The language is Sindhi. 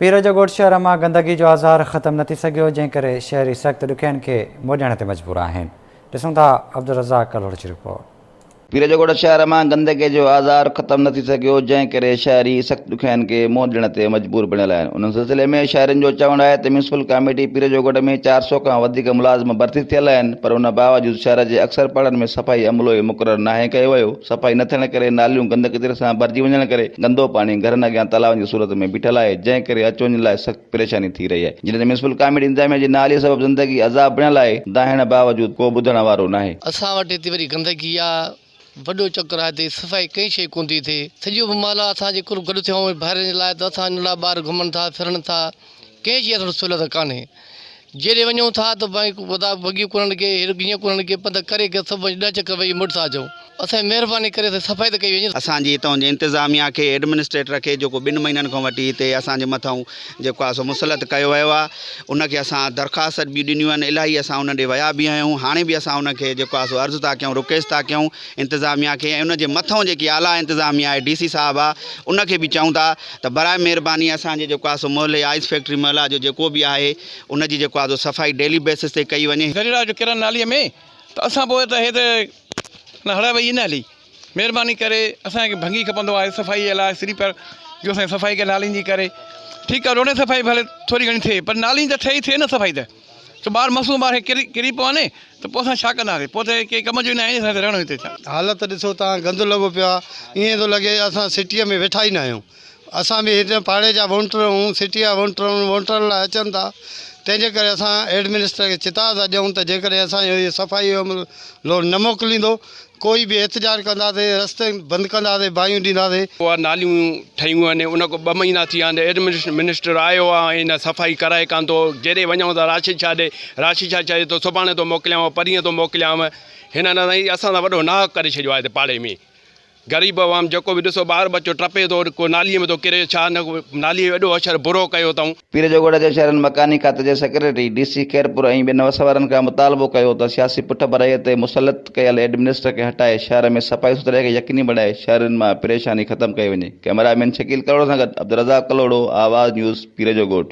پير جو ڳوٺ شهر مان گندگي جو آزار ختم نه ٿي سگهيو، جنهن ڪري شهري سخت ڏکين کي منهن ڏيڻ تي مجبور آهن. ڏسون ٿا عبدالرزاق ڪلهوڙو جي رپورٽ. پير جو ڳوٺ شهر مان گندگي جو آزار ختم نه ٿي سگهيو، جنهن ڪري شهري سخت ڏکين کي منهن ڏيڻ تي مجبور بڻيل آهن. ان سلسلي ۾ شهرين جو چوڻ آهي ته ميونسپل ڪاميٽي پير جو ڳوٺ ۾ 400 کان وڌيڪ ملازم ڀرتي ٿيل آهن پر ان باوجود شهر جي اڪثر پاڙن ۾ صفائي عملو ئي مقرر ناهي ڪيو ويو. صفائي نه ٿيڻ ڪري ناليون گند ڪچري سان ڀرجي وڃڻ ڪري گندو پاڻي گهرن اڳيان تلائن جي صورت ۾ بيٺل آهي، جنهن ڪري اچ وڃ لاء سخت پريشاني ٿي رهي آهي، جڏهن ته ميونسپل ڪاميٽي انتظاميا جي نااهلي سبب زندگي عذاب بڻيل آهي، دانهڻ باوجود ڪو ٻڌڻ وارو ناهي. اسان وٽ هتي وڏي گندگي آ وڏو چڪر آ هتي صفائي ڪنهن شي ڪون ٿي ٿئي سڄو محلا اسان جي ڪل گڏ ٿيا آهيون ڀائرن جي لاء ته اسان ننڍڙا ٻار گهمن ٿا ڦرن ٿا ڪنهن شي اسان وٽ سهولت ڪانهي جيڏي وڃون ٿا ته ڀائي ودا بگي ڪونهن ڪي هير ڪيئن ڪونهن ڪي پنڌ ڪري ڪي سڀ وڃي ڏهه چڪر ويهي مڙ ٿا اچون اسان جي مهرباني ڪري اسان جي صفائي ته ڪئي وڃي. اسان جي هتان جي انتظاميا کي ايڊمنسٽريٽر کي جيڪو ٻن مهينن کان وٺي هتي اسان جي مٿئون جيڪو آهي سو مسلط ڪيو ويو آهي ان کي اسان درخواست به ڏنيون آهن الاهي اسان ان ڏي ويا به آهيون هاڻي به اسان ان کي جيڪو آهي سو عرض ٿا ڪيون رڪويسٽ ٿا ڪيون انتظاميا کي ۽ ان جي مٿئون جيڪي اعليٰ انتظاميا آهي ڊي سي صاحب آهي ان کي به چئون ٿا ته براء مهرباني اسان جي جيڪو آهي سو محلي آئس فيڪٽري محلا جو جيڪو به آهي ان جي جيڪو آهي سو صفائي ڊيلي بيسس تي ڪئي وڃي. گهرڙا جو ڪرن نالي ۾ ته اسان پوء ته هي ته نه هڙ وئي نه هلي مهرباني ڪري اسان کي ڀنگي کپندو آهي صفائي جي لاء سليپر جو اسان صفائي ڪري نالين جي ڪري ٺيڪ آهي روڊن صفائي ڀلي ٿوري گهڻي ٿئي پر نالين ته ٺهي ٿئي نه صفائي ته ته ٻار معصوم ٻار ڪري ڪري پون ته پوء اسان ڇا ڪنداسين پوء ته ڪي ڪم جو ئي نه آهي اسان رهڻو هتي ڇا. حالت ڏسو تان گند لڳو پيو آ ائين ٿو لڳي اسان سٽيء ۾ ويٺا ئي نه آهيون اسان به هتي پاڙي جا وونٽر آهيون سٽيء جا وونٽر آهيون وونٽرن لاء اچن ٿا تنهن جي ڪري اسان هيڊ منسٽر کي چتاء ٿا ڏيون ته جيڪڏهن اسان جو اهو صفائي جو عملو نه موڪليندو ڪوئي به احتجاج ڪنداسين رستي بند ڪنداسين باهيون ڏينداسين. اها ناليون ٺهيون آهن ان کان ٻه مهينا ٿي ويا آهن ايڊمنسٽريشن منسٽر آيو آهي ۽ هن صفائي ڪرائي ڪانه ٿو جيڏي وڃون ته راشد شاهه ڏي راشد شاهه چئي ٿو سڀاڻي ٿو موڪليانو پرينء ٿو موڪليانو هنن اسان سان وڏو ناحق ڪري ڇڏيو آهي هتي پاڙي ۾ غريب عوام جيڪو به ڏسو ٻار ٻچو ٽپي ٿو ڪو ناليء ۾ ٿو ڪري ڇا نه ناليء جو ايڏو حشر برو ڪيو اٿئون. پير جو ڳوٺ جي شهرين مڪاني کاتي جي سيڪريٽري، ڊي سي خيرپور ۽ ٻين وس وارن کان مطالبو ڪيو ته سياسي پٺڀرائيء تي مسلط ڪيل ايڊمنسٽر کي هٽائي شهر ۾ صفائي سٿرائي کي يقيني بڻائي شهرين مان پريشاني ختم ڪئي وڃي. ڪئميرا مين شڪيل ڪلهوڙو سان گڏ عبدالرزاق ڪلهوڙو، آواز نيوز، پير جو ڳوٺ.